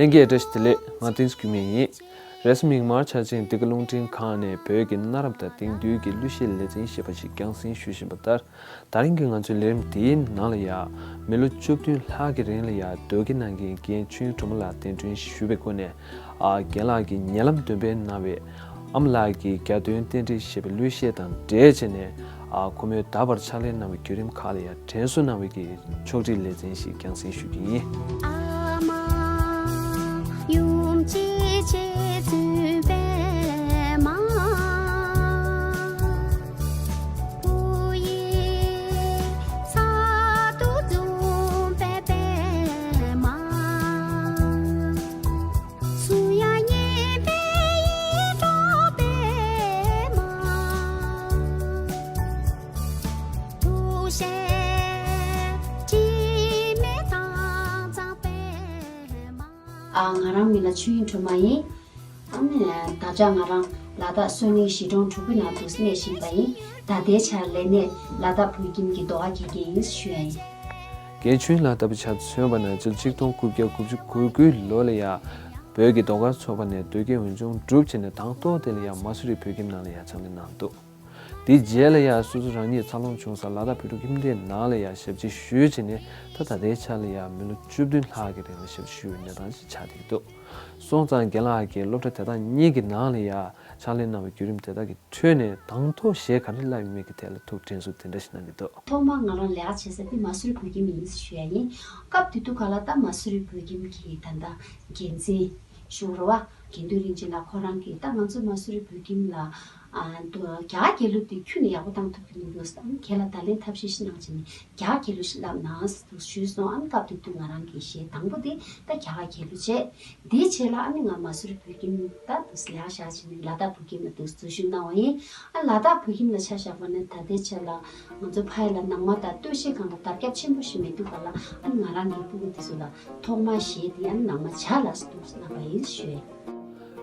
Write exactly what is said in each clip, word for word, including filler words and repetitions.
ལྷན་རྒྱས་བཀྲ་ཤིས་བདེ་ལེགས། ང་བསྟན་འཛིན་སྐྱིད་མེད་ཡིན། རེས་གཟའ་མིག་དམར་འཆར་ཅན་འདི་ག་རླུང་འཕྲིན་ཁང་ནས་བོད་ཀྱི་གནའ་རབས་དང་དེང་དུས་ཀྱི་གླུ་གཞས་ལེ་ཚན་ཞེས་པ་ཞིག་རྒྱང་སྲིང་ཞུ་བཞིན་པ་ལྟར། ད་རིང་གི་ང་ཚོའི་ལས་རིམ་འདིའི་ནང་ལ་ཡ། མི་ལོ་བཅུ་བདུན་ལྷག་གི་རིང་ལ་ཡ་ཟློས་དགེ་གནང་མཁན་རྒན་ཆོས་དབྱིངས་སྒྲོལ་མ་ལགས་གདན་འདྲེན་ཞུས་པའི་སྒོ་ནས། ཨ། རྒན་ལགས་ཀྱིས་ཉེ་ལམ་འདོན་སྤེལ་གནང་བའི་ཨ་མ་ལགས་ཀྱི་གྱ་སྟོན་རྟེན་འབྲེལ་ཞེས་པའི་གླུ་གཞས་དང་འབྲེལ་བྱས་ནས། ཨ། ཁོ་མོས་ད་བར་ཕྱག་ལས་གནང་བའི་བརྒྱུད་རིམ་ཁག་ལ་ཡ་དྲན་གསོ་གནང་བའི་གི་ཕྱོགས་སྒྲིག་ལེ་ཚན་ཞིག་རྒྱང་སྲིང་ཞུ་རྒྱུ་ཡིན། ཨ་མ་ཡུམ་གཅིག་བྱེད་ཚུལ་པད་མ། བུ་ཡིས་ཚ་གདུང་འཛུམ་པའི་པད་མ། གསུང་དབྱངས་སྙན་པའི་ཡིད་འཕྲོག་པད་མ། ཐུགས་བཞེད་དྲི་མེད་དྭངས་གཙང་པད་མ། ཨ། ང་རང་མིང་ལ་ཆོས་དབྱིངས་སྒྲོལ་མ་ཡིན། ཨ་ནི་ད་ཆ་ང་རང་ལ་དྭགས་བསོད་ནམས་གཞིས་གྲོང་དྲུག་པའི་ནང་དུ་གནས་བཞིན་པ་ཡིན། ད་ལྟའི་ཆར་ལས་གནས་ལ་དྭགས་བོད་ཁྱིམ་གྱི་ཟློས་གར་དགེ་རྒན་ཡིན་ཞུ་ཡ་ཡིན། རྒན་ཆོས་དབྱིངས་ལགས་ལྟ་བུ་ཆ་མཚོན་པ་ན་སྤྱི་ལོ་ཆིག་སྟོང་དགུ་བརྒྱ་དགུ་བཅུ་གོ་དགུའི་ལོ་ལ་ཡ། བོད་ཀྱི་ཟློས་གར་ཚོགས་པ་ནས་ཟློས་དགེ་འོས་སྦྱོང་གྲུབ་བྱས་ནས་དང་ཐོག་དེ་ལ་ཡ་མ་སུ་རི་བོད་ཁྱིམ་ནང་ལ་ཡ་ཕྱག་ལས་གནང་འདུག་དེའི་རྗེས་ལ་ཡ་སོ་སོ་རང་ཉིད་འཚར་ལོངས་བྱུང་ས་ལ་དྭགས་བོད་ཕྲུག་ཁྱིམ་སྡེའི་ནང་ལ་ཡ་ཞབས་ཕྱི་ཞུས་བྱས་ནས། ད་ད་ལྟའི་ཆ་ལ་ཡ་མི་ལོ་བཅུ་བདུན་ལྷག་གི་རིང་ལ་ཞབས་ཕྱི་ཞུ་བའི་གནས་སྟངས་ཤིག་ཆགས་བསྡད་ཀྱི་འདུག་སོང་ཙང་རྒན་ལགས་ཀྱིས་སློབ་གྲྭ་དེ་དག་གཉིས་ཀྱི་ནང་ལ་ཡ་ཕྱག་ལས་གནང་བའི་བརྒྱུད་རིམ་དེ་དག་གི་ཁྲོད་ནས་དང་ཐོག་གཞས་ག་རེ་བསླབས་ཡོད་མེད་ཀྱི་ཐད་ལ་ཐུགས་དྲན་གསོ་དེ་འདྲ་ཞིག་གནང་གི་འདུག་ཐོག་མར་ང་རང་ལས་ཀ་བྱེད་ས་དེ་མ་སུ་རི་བོད་ཁྱིམ་ཡིན་ཞུ་ཡ་ཡིན། སྐབས་དེ་དུས་ག་ལ་ད་མ་སུ་རི་བོད་ཁྱིམ་གྱི་ད་ལྟ་འགན་འཛིན་ཞུ་རུ་བ་དགེ་འདུན་རིན་ཆེན་ལགས་ཁོ་རང་གིས་ད་ང་ཚོ་མ་སུ་རི་བོད་ཁྱིམ་ལ་ཨ་རྒྱ་གར་རྒྱལ་གླུ་དེ་ཁྱོན་ནས་ཡག་པོ་བཏང་ཐུབ་ཀྱི་མི་འདུག་ཨ་ནི་ཁྱེད་ལ་བརྡ་ལན་ཐབས་ཤེས་ཤིག་གནང་བྱས་ནས་རྒྱ་གར་རྒྱལ་གླུ་ཞིག་བསླབ་གནང་ཟེར་ཞུས་སོང་། ཨ་ནི་སྐབས་དེ་དུས་ང་རང་གི་གཞས་དང་པོ་དེ་ད་རྒྱ་གར་རྒྱལ་གླུ་བྱས། དེའི་རྗེས་ལ་ཨ་ནི་ང་མ་སུ་རི་བོད་ཁྱིམ་ད་དུ་ལས་ཀ་བཞག་བྱས་ནས་ལ་དྭགས་བོད་ཁྱིམ་ལ་དུ་འཛུལ་ཞུགས་གནང་བ་ཡིན། ཨ་ལ་དྭགས་བོད་ཁྱིམ་ལ་ཆ་བཞག་པ་ནི་ད་ལྟའི་ཆ་ལ་ང་ཚོ་ཕ་ཡུལ་ལ་ནང་མ་དང་སྟོད་གཞས་སྒང་ལ་དར་ཁྱབ་ཆེན་པོ་ཞིག་མེད་དུས་ག་ལ་ཨ་ནི་ང་རང་གི་སྤུ་གུ་དེ་ཚོ་ལ་ཐོག་མར་གཞས་དེ་ཨ་ནི་ནང་མ་བྱ་ལ་སོགས་གནང་བ་ཡིན་ཞུ་ཡ་ཡིན།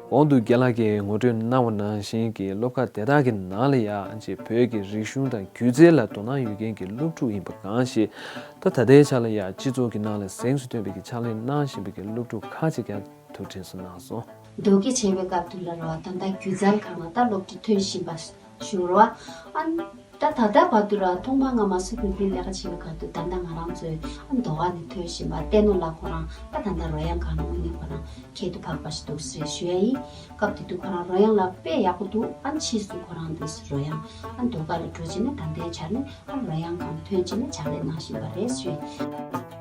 གོང་དུ་རྒན་ལགས་ཀྱིས་ངོ་སྤྲོད་གནང་བ་ནང་བཞིན་གྱི་སློབ་ཁག་དེ་དག་གི་ནང་ལ་ཡང་ཅིག་བོད་ཀྱི་རིག་གཞུང་དང་སྒྱུ་རྩལ་ལ་དོ་སྣང་ཡོད་མཁན་གྱི་སློབ་ཕྲུག་ཡིན་པ་གང་ཞིག་ད་ད་ལྟའི་ཆ་ལ་ཡང་སྤྱི་ཚོགས་ཀྱི་ནང་ལ་གཟེངས་སུ་ཐོན་པའི་གི་ཕྱག་ལས་གནང་བཞིན་པའི་གི་སློབ་ཕྲུག་ཁག་ཅིག་ཀྱང་ཐུགས་དྲན་གསོ་གནང་སོང་། ཟློས་དགེ་བྱེད་པའི་སྐབས་དུ་ལ་རོ་ད་ལྟ་སྒྱུ་རྩལ་སྒང་ལ་ད་སློབ་ཕྲུག་ཐོན་བཞིན་པ་ཞུ་རོ། ཨ་ད་ད་ལྟ་བར་དུ་ར་ཐོག་མར་ང་མ་སུ་བོད་ཁྱིམ་ལས་ཀ་བྱེད་པའི་སྐབས་དུ་ད་ལྟ་ང་རང་ཚོའི་ཨ་ཟློས་གར་ནས་ཐོན་བཞིན་པ་བསྟན་ནོར་ལགས་ཁོ་རང་ད་ད་ལྟ་རོལ་དབྱངས་སྒང་ལ་དངོས་གནས་ཁོ་རང་ཁྱད་དུ་འཕགས་པ་ཞིག་འདུག་ཟེར་ཞུ་ཡ་ཡིན། སྐབས་དེ་དུས་ཁོ་རང་རོལ་དབྱངས་ལ་དཔེ་ཡག་པོ་འདུག་ཨ་ཕྱིས་སུ་ཁོ་རང་འདུག་རོལ་དབྱངས་ཨ་ཟློས་གར་ལ་འགྲོ་བྱས་ནས་ད་ལྟའི་ཆར་ནས་ཨ་རོལ་དབྱངས་སྒང་ཐོན་བྱས་ནས་ཕྱག་ལས་གནང་བཞིན་པ་རེད་ཞུ་ཡ་ཡིན།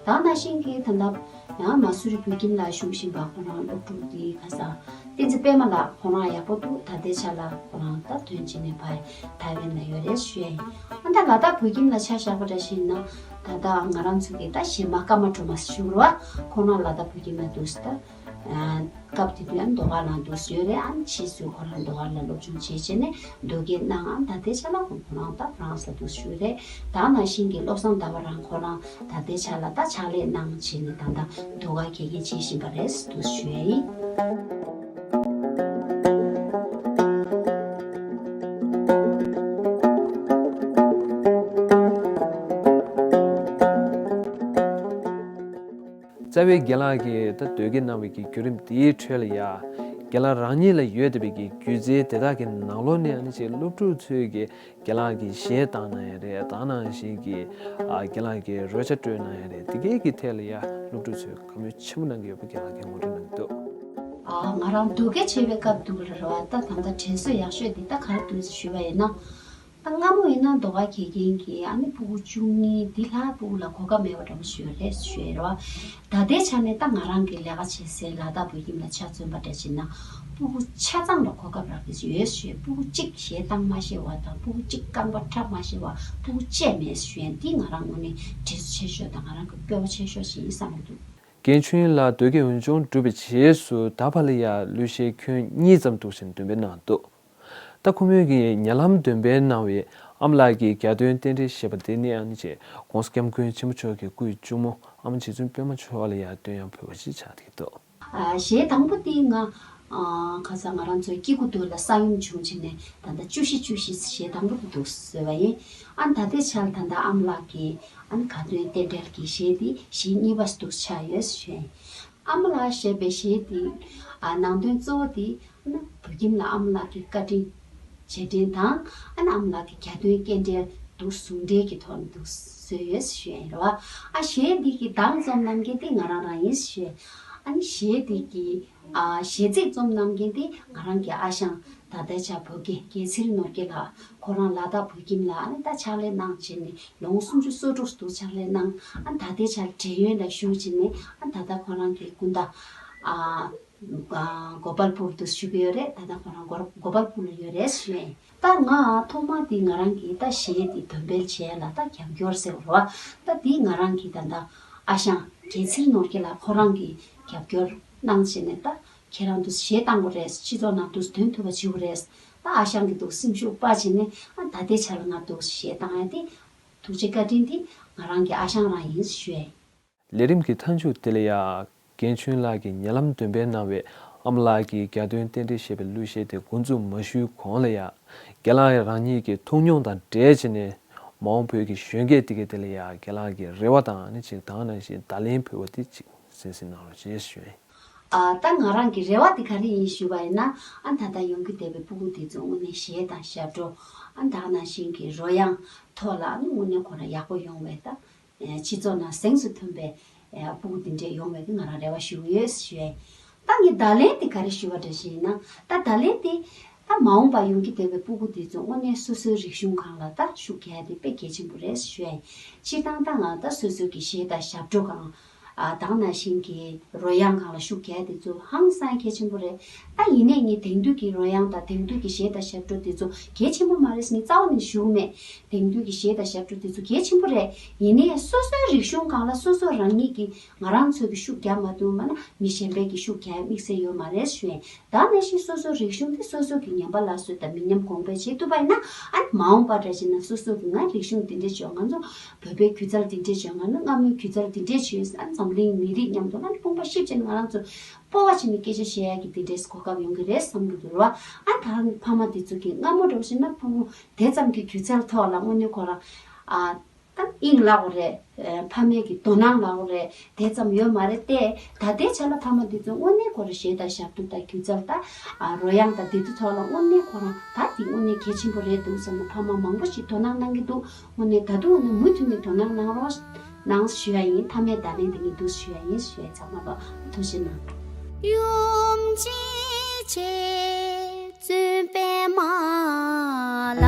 ད་ནང་བཞིན་གྱི་ད་ལྟ་ཡང་མ་སུ་རི་བོད་ཁྱིམ་ལ་བཞུགས་བཞིན་པ་ཁོ་རང་སློབ་ཕྲུག་དེ་ཁ་སང་བསྟན་འཛིན་པད་མ་ལགས་ཁོ་རང་ཡག་པོ་འདུག་ད་ལྟའི་ཆ་ལ་ཁོ་རང་ད་ཐོན་བྱས་ནས་ཕར་ཐའེ་ཝན་ལ་ཡོད་རེད་ཞུ་ཡ་ཡིན། ཨ་ད་ལ་དྭགས་བོད་ཁྱིམ་ལ་ཆ་བཞག་པ་འདྲ་ཞིག་ཡིན་ན་ད་ལྟ་ང་རང་ཚོ་གི་ད་གཞས་མ་ཀརྨ་སྒྲོལ་མ་ཞུ་རུ་བ་ཁོ་རང་ལ་དྭགས་བོད་ཁྱིམ་ལ་འདུག་ད། སྐབས་དེ་དུས་ཨ་ནི་ཟློས་གར་ལ་འདུག་ཡོད་རེད། ཨ་ནི་ཕྱིས་སུ་ཁོ་རང་ཟློས་གར་ལ་སློབ་སྦྱོང་བྱས་བྱས་ནས་ཟློས་དགེ་གནང་། ཨ་ནི་ད་ལྟའི་ཆ་ལ་ཁོ་རང་ད་ཧྥ་རན་སི་ལ་འདུག་ཡོད་རེད། ད་ནང་བཞིན་གྱི་བློ་བཟང་ཟླ་བ་རང་ཁོ་རང་ད་ལྟའི་ཆ་ལ་ད་ཕྱག་ལས་གནང་བྱས་ནས་ད་ལྟ་ཟློས་གར་དགེ་རྒན་བྱེད་བཞིན་པ་རེད་འདུག་ཞུ་ཡ་ཡིན། རྩ་བའི་རྒན་ལགས་ཀྱིས་ད་ཟློས་དགེ་གནང་བའི་གི་བརྒྱུད་རིམ་དེའི་ཁྲོད་ལ་ཡ། རྒན་ལགས་རང་ཉིད་ལ་ཡོད་བསྡད་པའི་གི་སྒྱུ་རྩལ་དེ་དག་གི་ནང་ལོགས་ནས་ཨ་ནི་ཅིག་སློབ་ཕྲུག་ཚོས་ཀྱི་རྒན་ལགས་ཀྱི་གཞས་བཏང་གནང་ཡ་རེད། ད་ནང་བཞིན་གྱི་ཨ་རྒན་ལགས་ཀྱི་རོལ་ཆ་དཀྲོལ་གནང་ཡ་རེད། དེ་གའི་གི་ཐད་ལ་ཡ་སློབ་ཕྲུག་ཚོས་བཀའ་མོལ་ཆེན་པོ་གནང་གི་ཡོད་པ་རྒན་ལགས་ཀྱིས་ངོ་སྤྲོད་གནང་གི་འདུག་ཨ་ང་རང་ཟློས་དགེ་བྱེད་པའི་སྐབས་དུ་ར་བ་ད་ད་ལྟ་དྲན་གསོ་ཡག་ཤོས་འདི་ད་ག་རེ་འདུག་ཞུས་པ་ཡིན་ན། ད་སྔ་མོ་ཡིན་ན་ཟློས་གར་དགེ་རྒན་གྱིས་ཨ་ནི་སྤུ་གུ་བཅུ་གཉིས་འདི་ལྷག་སྤུ་གུ་ལ་གོ་སྐབས་མེད་པ་འདྲ་པོ་ཞིག་ཡོད་རེད་ཞུ་ཡ་རེད་བ། ད་ལྟའི་ཆ་ནས་ད་ང་རང་གི་ལས་ཀ་བྱེད་སའི་ལ་དྭགས་བོད་ཁྱིམ་ལ་ཆ་མཚོན་པ་འདྲ་བྱས་ན་སྤུ་གུ་ཆ་ཚང་ལ་གོ་སྐབས་རག་གི་ཡོད་ཞུ་ཡ། སྤུ་གུ་གཅིག་གཞས་བཏང་མ་ཤེས་པ་དང་སྤུ་གུ་གཅིག་རྐང་པ་འཁྲབ་མ་ཤེས་པ་སྤུ་གུ་བཅས་མེད་ཞུ་ཡ་འདི་ང་རང་ངོས་ནས་དྲན་གསོ་ཆེ་ཤོས་དང་ང་རང་གི་སྤོབས་པ་ཆེ་ཤོས་ཤིག་ཡིན་བསམ་གྱི་འདུག་རྒན་ཆོས་དབྱིངས་ལགས་ཟློས་དགེ་འོས་སྦྱོང་གྲུབ་པའི་རྗེས་སུ་ད་བར་ལ་ཡ་གླུ་གཞས་ཁྱོན་གཉིས་ཙམ་འདུག་ཟེར་འདོན་སྤེལ་གནང་འདུག་ད་ཁོ་མོས་ཀྱིས་ཉེ་ལམ་འདོན་སྤེལ་གནང་བའི་ཨ་མ་ལགས་ཀྱི་གྱ་སྟོན་རྟེན་འབྲེལ་ཞེས་པ་འདི་ནི་ཨ་ནི་ཅེ་༸གོང་ས་༸སྐྱབས་མགོན་ཆེན་པོ་མཆོག་གི་སྐུའི་གཅུང་མོ་ཨ་མ་རྗེ་བཙུན་པད་མ་མཆོག་ལ་ཡང་འདོན་ཡང་ཕུལ་བ་ཞིག་ཆགས་ཀྱི་འདུག་ཨ་གཞས་དང་པོ་དེ་ང་ ཨ་ཁ་སང་ང་རང་ཚོའི་སྐྱེ་དགུ་དུས་ལ་ས་ཡོམ་བྱུང་བྱས་ནས་ད་ལྟ་བཅུ་བཞི་བཅུ་བཞི་ཞེ་དང་པོ་གི་འདུག་བཟོས་པ་ཡིན། ཨ་ད་ལྟའི་ཆར་ད་ལྟ་ཨ་མ་ལགས་ཀྱིས་ཨ་དགའ་སྟོན་རྟེན་འབྲེལ་གྱི་གཞས་དེ་གཞས་གཉིས་པ་འདུག་ཆགས་ཡོད་ཞུ་ཡིན། ཨ་མ་ལགས་ཞེས་པའི་གཞས་དེ་ཨ་ནང་དོན་གཙོ་བོ་དེ་ཨ་བོད་ཁྱིམ་ལ་ཨ་མ་ལགས་ཀྱི་བཀའ་དྲིན་རྗེས་དྲན་དང་ཨ་ཨ་མ་ལགས་ཀྱི་དགའ་སྟོན་རྟེན་འབྲེལ་འདུག་ཟུང་འབྲེལ་གྱི་ཐོག་ནས་འདུག་བཟོས་ཡོད་ཞུ་ཡིན་རེད་བ། ཨ་གཞས་འདི་གི་གདངས་རྩོམ་གནང་མཁན་དེ་ང་རང་རང་ཡིན་ཞུ་ཡིན། ཨ་ནི་གཞས་འདི་གི་ཨ་གཞས་ཚིག་རྩོམ་གནང་མཁན་དེ་ང་རང་གི་ཨ་ཞང་ད་ལྟའི་ཆར་བོད་སྐད་རྒྱལ་ཚེ་རིང་ནོར་རྒྱས་ལགས། ཁོ་རང་ལ་དྭགས་བོད་ཁྱིམ་ལ་ཨ་ནི་ད་ཕྱག་ལས་གནང་བྱས་ནས་ལོ་ངོ་སུམ་ཅུ་སོ་དྲུག་འདུག་ཕྱག་ལས་གནང་། ཨ་ནི་ད་ལྟའི་ཆར་བགྲེས་ཡོལ་ལ་བཞུགས་བྱས་ནས་ཨ་ད་ལྟ་ཁོ་རང་གི་སྐུ་ཟླ་ཨ་ཨ་གོ་པལ་པུར་དུ་བཞུགས་ཡོད་རེད། ད་ལྟ་ཁོ་རང་གོ་གོ་པལ་པུར་ལ་ཡོད་རེད་ཞུ་ཡིན། ད་ང་ཐོག་མ་དེ་ང་རང་གིས་ད་གཞས་དེ་འདོན་སྤེལ་བྱས་ལ་ད་རྒྱབ་སྐྱོར་ཟེར་བ་རེད་བ། ད་དེ་ང་རང་གིས་ད་ལྟ་ཨ་ཞང་རྒྱལ་ཚེ་རིང་ནོར་རྒྱས་ལགས་ཁོ་རང་གིས་རྒྱབ་སྐྱོར་གནང་བྱས་ནས་ད་ཁྱེད་རང་ཚོས་གཞས་བཏང་དགོས་རེད། སྤྱི་ཚོགས་ནང་དུ་འདོན་ཐུབ་པ་བྱེད་དགོས་རེད། ད་ཨ་ཞང་གི་འདུག་སེམས་ཤུགས་སྤར་བྱས་ནས་ཨ་ད་ལྟའི་ཆ་ལ་ང་འདུག་གཞས་བཏང་ཡ་དེ་ཐུགས་རྗེ་བཀའ་དྲིན་དེ་ང་རང་གི་ཨ་ཞང་རང་ཡིན་ཞུ་ཡ་ཡིན། ལས་རིམ་གྱི་མཐའ་མཇུག་དེ་ལ་ཡ་རྒན་ཆོས་ལགས་ཀྱིས་ཉེ་ལམ་འདོན་སྤེལ་གནང་བའི་ཨ་མ་ལགས་ཀྱི་རྒྱ་སྟོན་རྟེན་འབྲེལ་ཞེས་པའི་གླུ་གཞས་དེ་འགོ་འཛུགས་མ་ཞུས་གོང་ལ་ཡ་རྒན་ལགས་རང་ཉིད་ཀྱི་ཐུགས་མྱོང་དང་འབྲེལ་བྱས་ནས་མ་འོངས་བོད་ཀྱི་གཞོན་སྐྱེས་དེ་གའི་དེ་ལ་ཡ་རྒན་ལགས་ཀྱི་རེ་བ་དང་ནི་ཅིག་དེ་ནང་བཞིན་བརྡ་ལན་ཕུལ་བ་དེ་ཅིག་གསན་གཟིགས་གནང་རོགས་ཞེས་ཞུ་ཡིན། ཨ་ད་ང་རང་གི་རེ་བ་དེ་ག་རེ་ཡིན་ཞུས་པ་ཡིན་ན། ཨ་ད་ལྟ་ཡོང་གི་བསྡད་པའི་སྤུ་གུ་དེ་ཚོ་དངོས་གནས་གཞས་དང་ཞབས་བྲོ་ཨ་ད་ནང་བཞིན་གྱི་རོལ་དབྱངས་ཐོག་ལ་ཨ་ནི་དངོས་གནས་ཁོ་རང་ཡག་པོ་ཡོང་བའི་ད་སྤྱི་ཚོགས་ནང་གཟེངས་སུ་ཐོན་པའི་སྤུ་གུ་དེ་འདྲས་ཡོང་བའི་ང་རང་རེ་བ་ཞུ་གི་ཡོད་ཞུ་ཡ་ཡིན། ད་ངས་བརྡ་ལན་དེ་ག་རེ་ཞུ་བ་འདྲ་ཞིག་ཡིན་ན། ད་བརྡ་ལན་དེ་ད་མ་འོངས་པ་ཡོང་གི་བསྡད་པའི་སྤུ་གུ་དེ་ཚོ་དངོས་གནས་སོ་སོའི་རིག་གཞུང་སྒང་ལ་ད་ཤུགས་རྒྱག་ཡ་དེ་དཔེ་གལ་ཆེན་པོ་རེད་ཞུ་ཡ་ཡིན། སྤྱིར་བཏང་ད་ང་ད་སོ་སོའི་གི་གཞས་དང་ཞབས་བྲོ་སྒང་ཨ་དེ་ནང་བཞིན་གྱི་རོལ་དབྱངས་སྒང་ལ་ཤུགས་རྒྱག་དེ་ཚོ་ཧང་སང་གལ་ཆེན་པོ་རེད། ད་ཡིན་ནའི་ངས་དེང་དུས་ཀྱི་རོལ་དབྱངས་དང་དེང་དུས་ཀྱི་གཞས་དང་ཞབས་བྲོ་དེ་ཚོ་གལ་ཆེན་པོ་མ་རེད་ངས་རྩ་བ་ནས་ཞུ་གི་མེད། དེང་དུས་ཀྱི་གཞས་དང་ཞབས་བྲོ་དེ་ཚོ་གལ་ཆེན་པོ་རེད། ཡིན་ནའི་སོ་སོའི་རིག་གཞུང་སྒང་ལ་སོ་སོ་རང་ཉིད་ཀྱིས་ང་རང་ཚོ་གི་ཤུགས་རྒྱག་མ་ཐུབ་མ་ན་མི་གཞན་པས་ཀྱི་ཤུགས་རྒྱག་དམིགས་བསལ་ཡོད་མ་རེད་ཞུ་ཡིན། ད་ནང་བཞིན་སོ་སོའི་རིག་གཞུང་དེ་སོ་སོ་གི་ཉམས་པ་སླར་གསོ་དང་མི་ཉམས་གོང་འཕེལ་བྱེད་ཐུབ་པ་ཡིན་ན། ཨ་ནི་མ་འོངས་པ་འདྲ་བྱས་ན་སོ་སོ་གི་ང་རིག་གཞུང་འདི་འདྲས་བྱོས། ང་ཚོ་བོད་པའི་སྒྱུ་རྩལ་འདི་འདྲས་བྱོས། ང་ནི་སྔ་མོའི་སྒྱུ་རྩལ་འདི་འདྲས་བྱོས། ཨ་ནི་འཛམ་གླིང་མི་རིགས་མཉམ་དུ་ཨ་ནི་དཔུང་པ་གཤིབ་བྱས་ནས་ང་རང་ཚོ་སྤོབས་པ་བྱས་ནས་སྐད་ཆ་བཤད་ཡ་གི་འདི་འདྲས་གོ་སྐབས་ཡོང་གི་རེད་བསམ་གི་འདུག་ར། ཨ་ད་ཕ་མ་འདི་ཚོ་གི་སྔ་མོ་འདྲ་བོ་བྱས་ན་ཕྲུ་གུ་དེ་ཙམ་གྱི་སྒྱུ་རྩལ་ཐོག་ལ་དངོས་གནས་ཁོ་རང་ཨ། ད་དབྱིངས་ལ་འོ་རེད། ཕ་མའི་གི་དོ་སྣང་ལ་འོ་རེད། དེ་ཙམ་ཡོད་མ་རེད་དེ། ད་ལྟའི་ཆ་ལ་ཕ་མ་འདི་ཚོ་དངོས་གནས་ཁོ་རང་གཞས་དང་ཞབས་བྲོ་དང་སྒྱུ་རྩལ་དང་རོལ་དབྱངས་དང་འདི་ཚོ་ཐོག་ལ་དངོས་གནས་ཁོ་རང་ད་འདི་དངོས་གནས་གལ་ཆེན་པོ་རེད་འདུག་བསམ་ནས་ཕ་མ་མང་པོ་ཞིག་དོ་སྣང་གནང་གི་འདུག་དངོས་གནས་ད་དུང་དངོས་གནས་མུ་མཐུད་ནས་དོ་སྣང་གནང་རོགས་གནང་ཞུ་ཡ་ཡིན། མཐའ་མའི་བརྡ་ལན་འདི་ངས་འདུག་ཞུ་ཡ་ཡིན་ཞུ་ཡ་ཚང་མ་ལ་ཐུགས་རྗེ་གནང་། ཡུམ་གཅིག་བྱེད་བཙུན་པད་མ་ལ།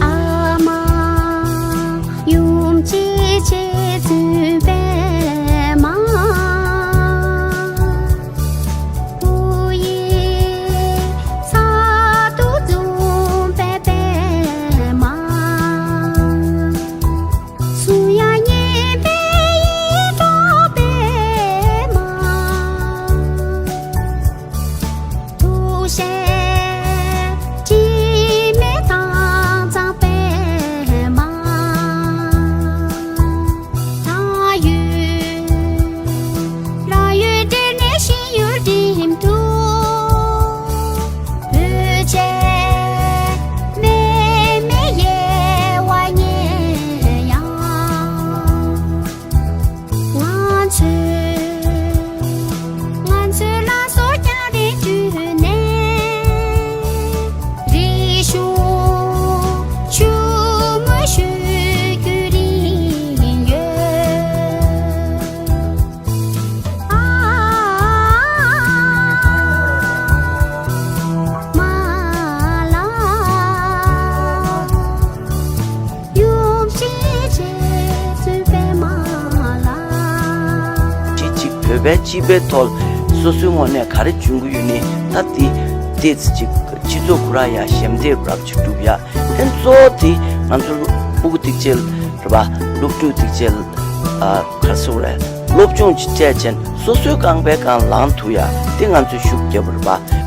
ཨ་མ་ཡུམ་གཅིག་བྱེད་བཙུན་པད་མ། བུ་ཡིས་ས་དུ་འཛུམ་པའི་པད་མ། གསུང་ཡང་སྙན་པའི་ཡིད་འཕྲོག་པད་མ། ཐུགས་བཞེད་དྲི་མེད་དྭངས་གཙང་པད་མ། ལྷ་ཡུལ་ལྷ་ཡུལ་འདྲེས་ནས་ཤིང་ཡུལ་འགྲིམ་དུ། བོད་ཆས་མེད་མེད་དབྱེ་བ་རྙེད་ཡང་། ང་ཚོས་ང་ཚོའི་ལག་སོར་རྒྱང་རིང་བརྒྱུད་ནས། རིག་གཞུང་ཆུ་མོ་བཞུར་རྒྱུ་རིང་ཡོད། ཨ་མ་ལགས། ཡུམ་གཅིག་བྱེད་བཙུན་པད་མ་ལ། གཅིག་གཅིག་བོད་པའི་སྤྱི་པའི་ཐོག་སོ་སོའི་ངོས་ནས་ག་རེ་འཇོན་གྱི་ཡོད་ནི་ད་དེ་ཏོག་ཙམ་ཅིག་སྤྱི་ཚོགས་ཁོ་རང་ཡ་ཞབས་འདེགས་རབ་ཅིག་སྒྲུབ་ཡ། ཨེ་གཙོ་བོ་དེ་ང་ཚོ་སྤུ་གུ་ཐིག་ཆེ་རེད་པ། སློབ་ཕྲུག་དེ་ཚོས་ཨ་ག་རེ་ཟེར་དགོས་རེད། སློབ་སྦྱོང་ཅིག་སྤྲད་བྱས་ནས་སོ་སོའི་རྐང་པའི་སྒང་ལངས་ཐུབ་ཡ་དེ་ང་ཚོས་ཤུགས་རྒྱབ་དགོས་རེད་པ།